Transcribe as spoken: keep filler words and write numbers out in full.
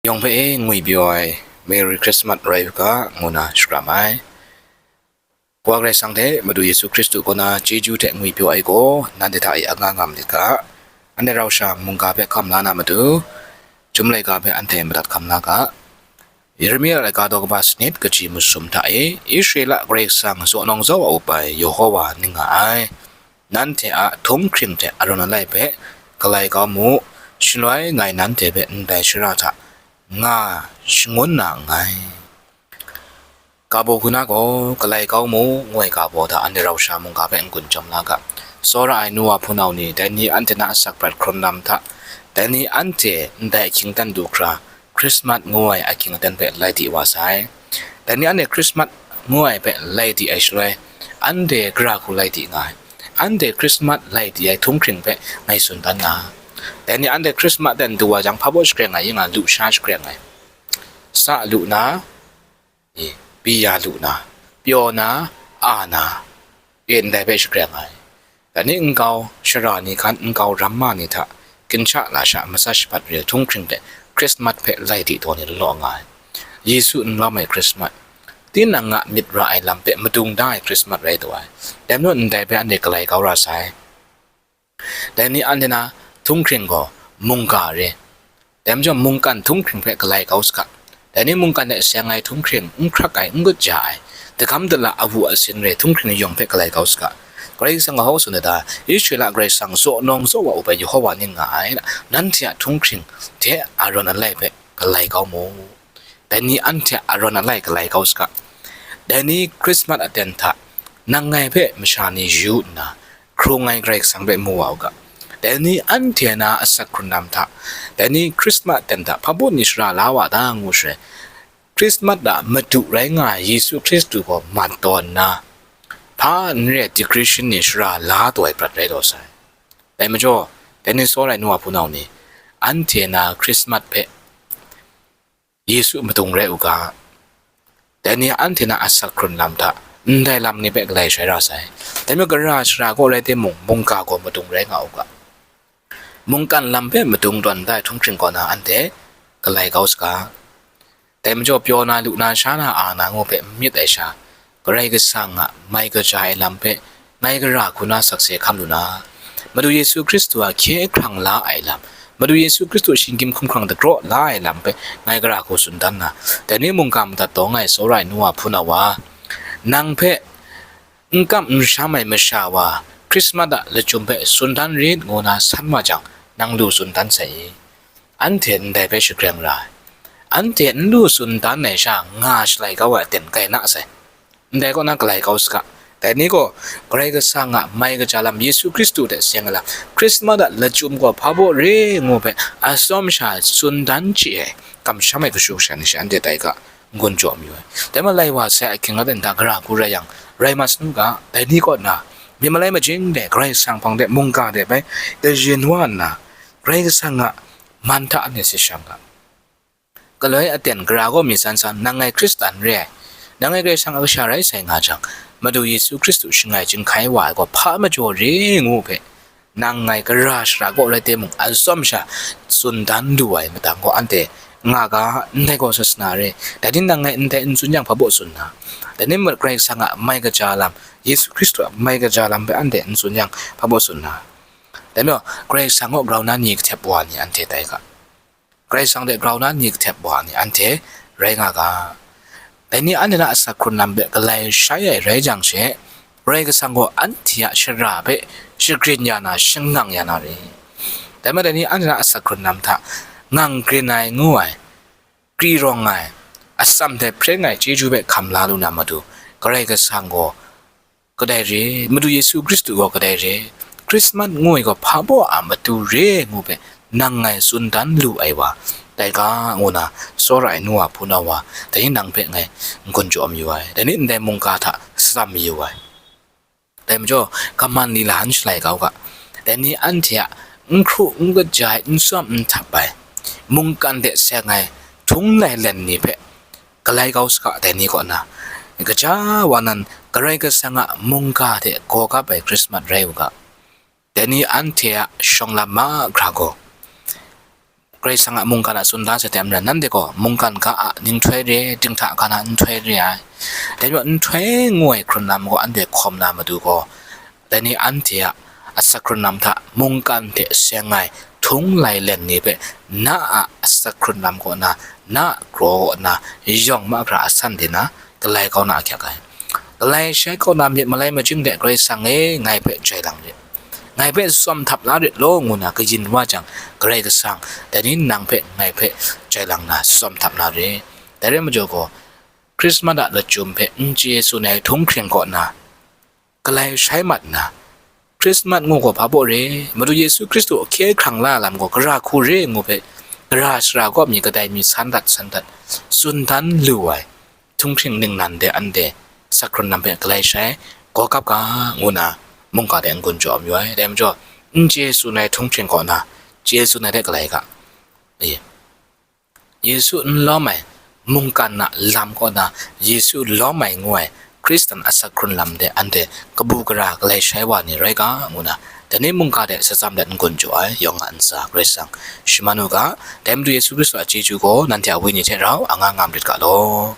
Yawng hpe e ngwi pyaw ai Merry Christmas rai u ga, ngu na shakram ai. Wa Karai Kasang hte Madu Yesu Hkristu kaw na chyeju hte ngwi pyaw ai gaw, nanhte hta e anga nga malit ga. Anhte rau sha mungga hpe hkam la na matu, Chyum laika hpe anhte madat hkam la ga. Yeremia laika daw kaba sanit kaji masum hta e, Israela Karai Kasang zaw nawng zaw wa up ai Yehowa ning nga ai. Nanhte a htunghkring hte arawn alai hpe galai kau mu, shaloi ngai nanhte hpe ndai shara hta nga shangun na nngai. Ga baw hku na gaw, galai kau mu, ngu ai ga baw hta anhte rau sha mungga hpe n-gun chyawm la ga. Tsawra ai nu wa hpunau ni, dai ni anhte na asak prat hkrun lam hta, dai ni anhte ndai ahkying aten du hkra, Christmas ngu ai ahkying aten hpe lai di wa sai. Dai ni anhte Christmas ngu ai hpe lai di ai shaloi, anhte gara hku lai di nga ai. Anhte Christmas lai di ai htunghkring hpe ngai tsun dan na. Dai ni anhte Christmas aten du wa jang, hpa baw shakreng ai, yin nga lu sha shakreng ai, sa lu na, e, bi ya lu na, pyaw na, a na, e, ndai hpe shakreng ai. Dai ni nkau shara ni hkan, nkau ramma ni hta, gincha lasha matsat shabat re htunghkring hte Christmas hpe lai di taw ni lalaw nga ai. Yesu n lawm ai Christmas, tinang a myit ra ai lam hpe madung da ai Christmas rai taw ai. Dai majaw ndai hpe anhte galai kau ra sai. Dai ni anhte na htunghkring gaw mungga re. Dai majaw mungkan htunghkring hpe galai kau saga. Dai ni mungkan hte seng ai htunghkring, n hkrak ai, n gut ja ai, dagam dala awu asin re htunghkring yawng hpe galai kau saga. Karai Kasang gaw hkaw tsun ai ta? Israela Karai Kasang zaw nawng zaw wa up ai Yehowa ning nga ai, nanhte a htunghkring hte arawn alai hpe galai kau mu. Dai ni anhte arawn alai galai kau saga. Dai ni Christmas aten hta nang ngai hpe masha ni yu nna, hkrung ai Karai Kasang hpe mu wa u ga. Dai ni anhte na asak hkrun lam hta, dai ni Christmas aten hta hpa baw ni shara la wa ta ngu shaloi, Christmas a Madu rai nga ai Yesu Hkristu gaw mat tawn nna, hpa n re ai decoration ni shara la taw ai prat rai taw sai. Dai majaw, dai ni tsawra ai nu wa hpunau ni, anhte na Christmas hpe Yesu madung rai u ga. Dai ni anhte na asak hkrun lam hta, ndai lam ni hpe galai shai ra sai. Dai majaw gara shara kaw rai timung, mungga gaw madung rai nga u ga. Mungkan lam hpe madung tawn da ai htunghkring kaw na anhte galai kau saga. Dai majaw pyaw na, lu na, sha na, a na ngu hpe n myit ai sha, Karai Kasang a mai kaja ai lam hpe ngai gara hku na sakse hkam lu na, Madu Yesu Hkristu a hkye hkrang la ai lam, Madu Yesu Hkristu shinggyim hkumhkrang dagraw la ai lam hpe ngai gara hku tsun dan na, dai ni mungga madat taw nga ai tsawra ai nu wa hpunau wa, nang hpe n kam n sham ai masha wa Christmas a lachyum hpe tsun dan rit ngu na san wa jang, nang lu tsun dan sai i? Anhte ndai hpe shagreng ra ai. Anhte n lu tsun dan ai sha nga shalai kau ai aten kai na sai. Ndai kaw na galai kau saga. Dai ni gaw Karai Kasang a mai kaja lam, Yesu Hkristu hte seng ai lam, Christmas a lachyum gaw hpa baw re ngu hpe atsawm sha tsun dan chye ai, kamsham ai kashu kasha ni she anhte tai ga, n-gun jaw mayu ai. Dai ma lai wa sai ahkying aten hta gara hku rai yang, rai mat sanu ga, dai ni kaw na, myit malai majing de Karai Kasang hpang de mungga de bai, kayin wa nna, Karai Kasang a man hta anhte sit shang ga. Galoi aten gara gaw mi san san, nang ngai Hkristan re ai, nang ngai Karai Kasang a kasha rai sai nga jang, Madu Yesu Hkristu shangai chyinghkai wa ai gaw hpa majaw re ngu hpe, nang ngai gara shara kaw rai timung, atsawm sha tsun dan lu ai madang gaw anhte nga ga, ndai gaw sasana re, dai ni nang ngai ndai n tsun yang hpa baw tsun na, dai ni Karai Kasang a mai kaja lam, Yesu Hkristu a mai kaja lam hpe anhte n tsun yang hpa baw tsun na, dai majaw Karai Kasang kaw grau na ni kahtep wa ni anhte tai ga. Karai Kasang hte grau na ni kahtep wa ni anhte rai nga ga. Dai ni anhte na asak hkrun lam hpe galai shai ai rai jang she, Karai Kasang gaw anhte a shara hpe shagrin ya na, shangang ya na re. Dai majaw dai ni anhte na asak hkrun lam hta ngang grin ai ngu ai, kri rawng ai, atsam hte hpring ai chyeju hpe hkam la lu na matu, Karai Kasang gaw kadai re, Madu Yesu Hkristu gaw kadai re, Hkrismat ngu ai gaw hpa baw a matu re ngu hpe nang ngai tsun dan lu ai wa, dai ga, ngu na tsawra ai nu wa hpunau wa, dai ni nang hpe ngai n-gun jaw mayu ai, dai ni ndai mungga hta satsam mayu ai. Dai majaw, kaman lila n shalai kau ga, dai ni anhte a n hkru n kaja ai, n tsawm n htap ai, mungkan de seng ai, htung lai len ni hpe, galai kau saga, dai ni kaw na, gaja wa nan Karai Kasang a mungga hte gaw kap ai Hkrismat rai u ga, dai ni anhte a shawng lam mahkra gaw, Karai Kasang a mungkan a tsun da sai hte maren, nanhte gaw mungkan ga a nhtoi re, dinghta ga na nhtoi re ai. Dai majaw nhtoi ngu ai hkrun lam gaw anhte hkawm na matu gaw, dai ni anhte a asak hkrun lam hta mungkan hte seng ai htung lai leng ni hpe na a asak hkrun lam kaw na, na a kraw kaw na, yawng mahkra asan de na, galai kau na ahkyak ai. Galai shai kau na myit malai majing de, Karai Kasang e, ngai hpe jai lang rit, ngai hpe tsawm htap la rit law, ngu na kayin wa jang, Karai Kasang dai ni nang hpe, ngai hpe jai lang na, tsawm htap na re. Dai rai majaw gaw, Hkrismat a lachyum hpe n chye tsun ai htunghkring kaw na, galai shai mat nna, Hkrismat ngu gaw hpa baw re, Madu Yesu Hkristu ahkye hkrang la lam gaw gara hku re ngu hpe, gara shara kaw mi kadai mi san dat san dat tsun dan lu ai htunghkring ningnan de anhte asak hkrun lam hpe galai shai gaw kap ga, ngu na mungga de n-gun jaw mayu ai. Dai majaw, n chye tsun ai htunghkring kaw na, chye tsun ai de galai ga. E, Yesu n lawm ai, mungkan a lam kaw na, Yesu lawm ai ngu ai Hkristan asak hkrun lam de anhte kabu gara galai shai wa ni rai ga, ngu na, dai ni mungga de shachyam let n-gun jaw ai, yawng a ntsa Karai Kasang shaman u ga. Dai Madu Yesu Hkristu a chyeju gaw nanhte a wenyi hte rau anga ngam rit ga law.